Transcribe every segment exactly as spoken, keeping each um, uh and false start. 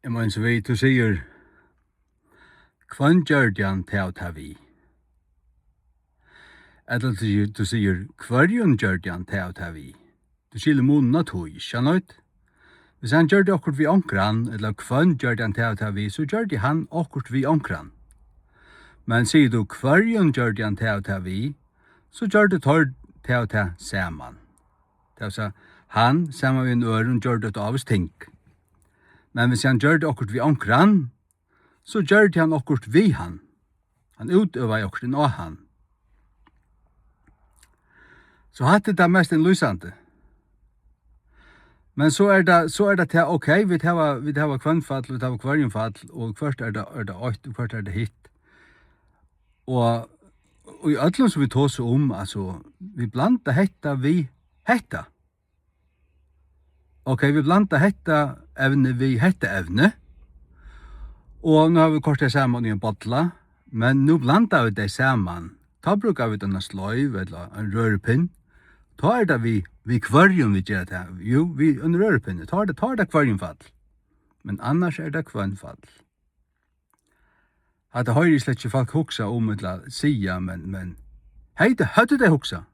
Eg meini so við, tú sigur, hvønn gjørdi hann tað og tað við? Ella tú sigur, tú sigur, hvørjum gjørdi hann tað og tað við? Tú skilir munin á tí, ikki sant? Hvis hann gjørdi okkurt við onkran, ella hvønn gjørdi hann tað og tað við, so gjørdi hann okkurt við onkran. Men sigur tú, hvørjum gjørdi hann tað og tað við, so gjørdu teir tað og tað saman. Tað vil siga, hann saman við ein øðrum gjørdi eitt ávíst ting. Men hvis hann gjørdi okkurt við onkran, so gjørdi hann okkurt við hann. Hann útøvaði okkurt inn á hann. So hatta er tað mest innlýsandi. Men so er tað, so er tað tað, ok, vit hava, vit hava hvønnfall, vit hava hvørjumfall, og hvørt er tað, er tað eitt, og hvørt er tað hitt. Og, og í øllum sum vit tosa um, altso, vit blanda hetta við hetta. Ok, vit blanda hetta evni við hetta evni. Og nú hava vit koyrt tey saman í ein bolla, men nú blanda vit tey saman. Tá brúka vit eina sleiv ella ein røripinn. Tá er tað við, við hvørjum vit gera tað. Jú, við ein røripinni. Tá er tað, tá er tað hvørjumfall. Men annars er tað hvønnfall. Hatta hoyri eg slett ikki fólk hugsa um ella siga, men, men hey, tað høvdu tey hugsað.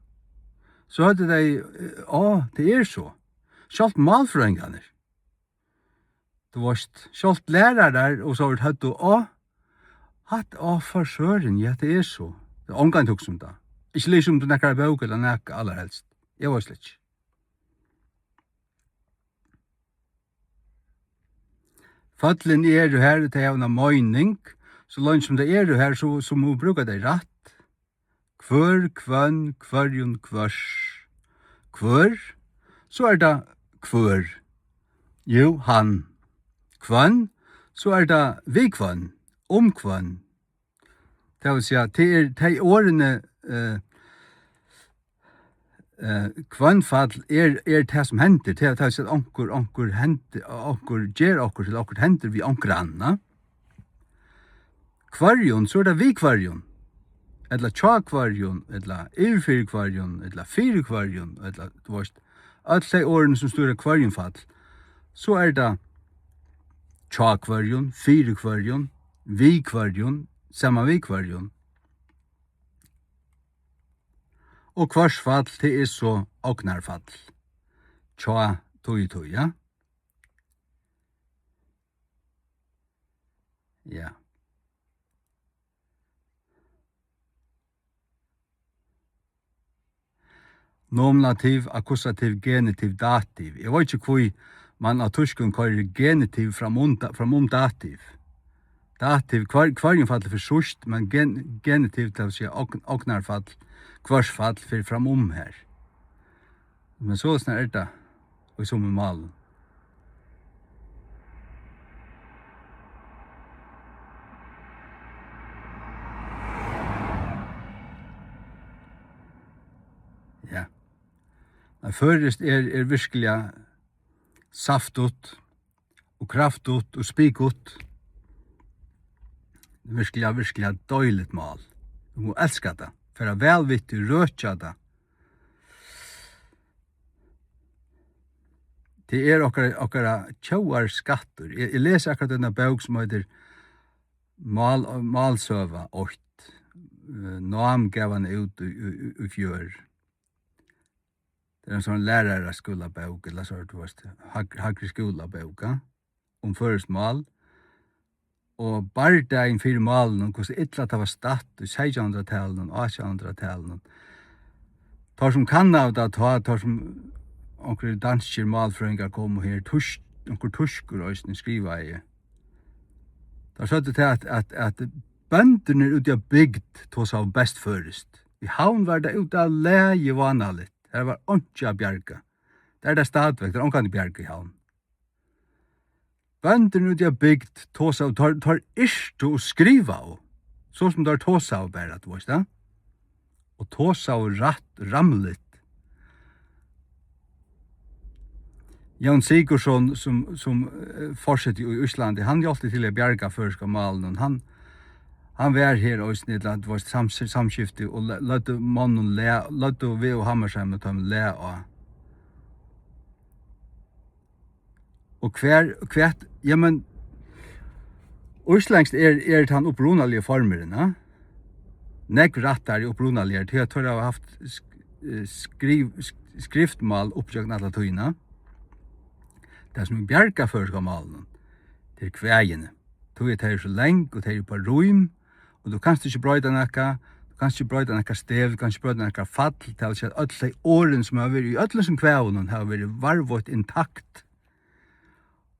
So høvdu tey, eh, á, tað er so. Sjálvt málfrøðingarnir. Tú veitst, sjálvt lærarar og so høvdu, á, hatta, á, for søren, ja, tað er so. Tað er ongantíð hugsað um tað. Ikki lisið um tað í nakrari bók ella nakað, allarhelst. Eg veit slett ikki. Føllini eru har, tey hava eina meining. So leingi sum tey eru har, so, so mugu brúka tey rætt. Hvør, hvønn, hvørjum, hvørs. Hvør, so er tað hvør. Jú, hann. Hvønn, so er tað við hvønn, um hvønn. Tað vil siga, tað er, tey orðini, eh, eh, hvønnfall er, er tað, sum hendir. Tað, tað vil siga, at onkur, onkur hendir, onkur ger okkurt, ella okkurt hendir við onkran, na? Hvørjum, so er tað við hvørjum. Ella hjá hvørjum, ella yvir fyri hvørjum, ella fyri hvørjum, ella, tú veitst, øll tey orðini, sum stýra hvørjumfall. So er tað hjá hvørjum, fyri hvørjum, við hvørjum, saman við hvørjum. Og hvørsfall, tað er so ognarfall. Hjá, tí, tí, ja. Ja. Nominativ, akkusativ, genitiv, dativ. Eg veit ikki, hví mann á týskum koyrir genitiv fram um da-, fram um dativ. Dativ, hvør-, hvørjumfall fer síðst, men gen-, genitiv, tað vil siga ogn-, ognarfall, hvørsfall, fer fram um har. Men soleiðis er tað í summum málum. Ja. Men føroyskt er, er virkiliga saftigt og kraftigt og spikut. Virkiliga, virkiliga deiligt mál. Tú mugu elska tað. Fara væl við tí, røkja tað. Tað er okkara, okkara tjóðarskattur. Eg, eg lesi akkurát eina bók sum eitur Mál, Málsøga eitt. Eh, Nám gav hana út í, í, í, í fjør. Tað er ein sånn læraraskúlabók, ella so, tú veitst, hæg-, hægri skúlabók, ja? Um føroyskt mál. Og bardagin fyri málinum, hvussu illa tað var statt í seytjanhundraðtalinum, átjanhundraðtalinum. Teir sum kannaðu tað tá, teir sum, onkrir danskir málfrøðingar komu her, týsk, onkur týskur eisini skrivaði. Teir søgdu tað, at, at, at bøndurnir úti á bygd tosaðu best føroyskt. Í Havn var tað út av lagi vánaligt. Har var einki at bjarga. Tað er tað stadigvæk, tað er ongantíð bjargað í Havn. Bøndurnir úti á bygd tosaðu, teir, teir yrktu og skrivaðu, so sum teir tosaðu bara, tú veitst tað. Og tosaðu rætt ramligt. Jón Sigurðsson, sum, sum, eh, forseti í Íslandi, hann hjálpti til at bjarga føroyska málinum. Hann, hann var her eisini, ella, tú veitst, sams-, samskifti og le-, løgdu monnum lag, løgdu V. Ó. Hammershaimb og teimum lag á. Og hvar, hvat, ja, men, Íslendskt er, er tann upprunaligi formurin, ha? Nógv rættari upprunaligur, tí at teir hava havt sk-, eh, skriv-, sk-, skriftmál upp gjøgnum alla tíðina. Tað, sum bjargar føroyska málinum, tað er kvæðini. Tí at tey eru so long, og tey eru upp á rím, og tú kanst ikki broyta nakað, tú kanst ikki broyta nakað stev, tú kanst ikki broyta nakað fall, tað vil siga, at øll tey orðini, sum hava verið í øllum sum kvæðunum, hava verið varðveitt intakt.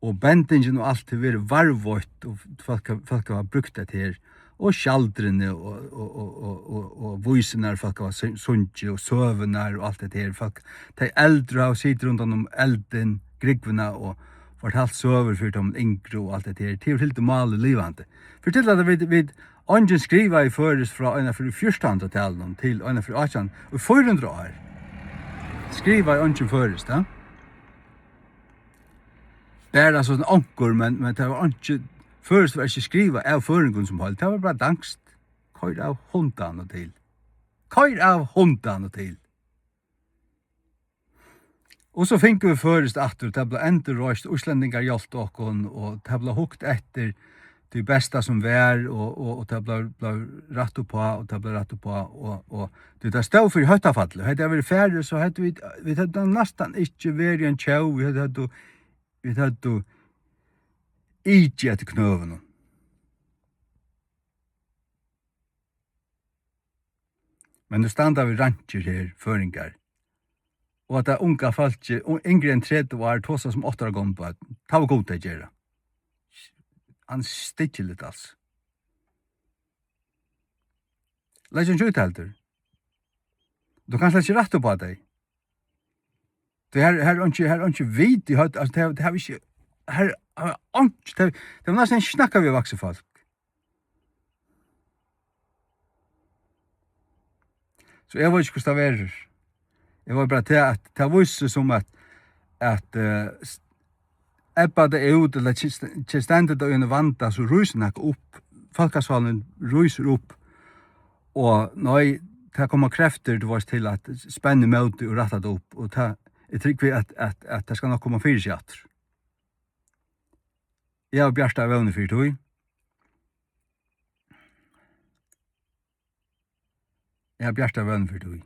Og bendingin og alt hevur verið varðveitt, og fólk, fólk hava brúkt tað her, og skjaldrini og, og, og, og, og, og vísurnar, fólk hava sung-, sungið, og søgurnar og alt det her. Fólk, tey eldru hava sitið rundan um eldin, grúgvuna, og fortalt søgur fyri teimum yngru og alt det her. Tað hevur hildið málið livandi. Fortel at vit, vit, eingin skrivaði føroyskt frá eina fyri fjúrtanhundraðtalinum til eina fyri átjan, og fýra hundrað ár skrivaði eingin føroyskt, ja? Bara so onkur, men, men tað var einki, føroyskt var ikki skrivað av føroyingum sum heild, tað var bara danskt. Koyr av hundanum til. Koyr av hundanum til. Og so fingu vit føroyskt aftur, tað bleiv endurreist, íslendingar hjálptu okkum, og tað bleiv hugt eftir tí besta sum var, og, og, og tað bleiv, bleiv rætt uppá, og tað bleiv rætt uppá, og, og tí tað stóð fyri hóttafalli. Hevði tað verið farið, so høvdu vit, vit høvdu næstan ikki verið ein tjóð, vit høvdu, vit høvdu ikið eftir knøunum. Men nú standa vit rankir her, føroyingar. Og at tað unga fólkið, u-, yngri enn tretivu ár, tosa sum átta ára gomul børn. Tað var gott at gera. Hann er styggiligur, altso. Leggja ikki út heldur. Tú kanst slett ikki rætta upp á tey. Tað her, her er einki, her er einki vit í høvd, altso, tað, tað havi ikki, her, her er einki, tað, tað var næstan ikki snakka við vaksið fólk. So eg veit ikki, hvussu tað verður. Eg veit bara tað, at tað vísir seg sum at, at, eh, s-, ebba tað út, ella st-, st-, stendur tað í einum vanda, so rísur nakað upp. Fólkasálin rísur upp. Og nei, tað koma kreftir, tú veist, til at spenna ímóti og rætta tað upp. Og tað, eg trúgvi, at, at, at tað skal nokk koma fyri seg aftur. Eg havi bjartar vónir fyri tí. Eg havi bjartar vónir fyri tí.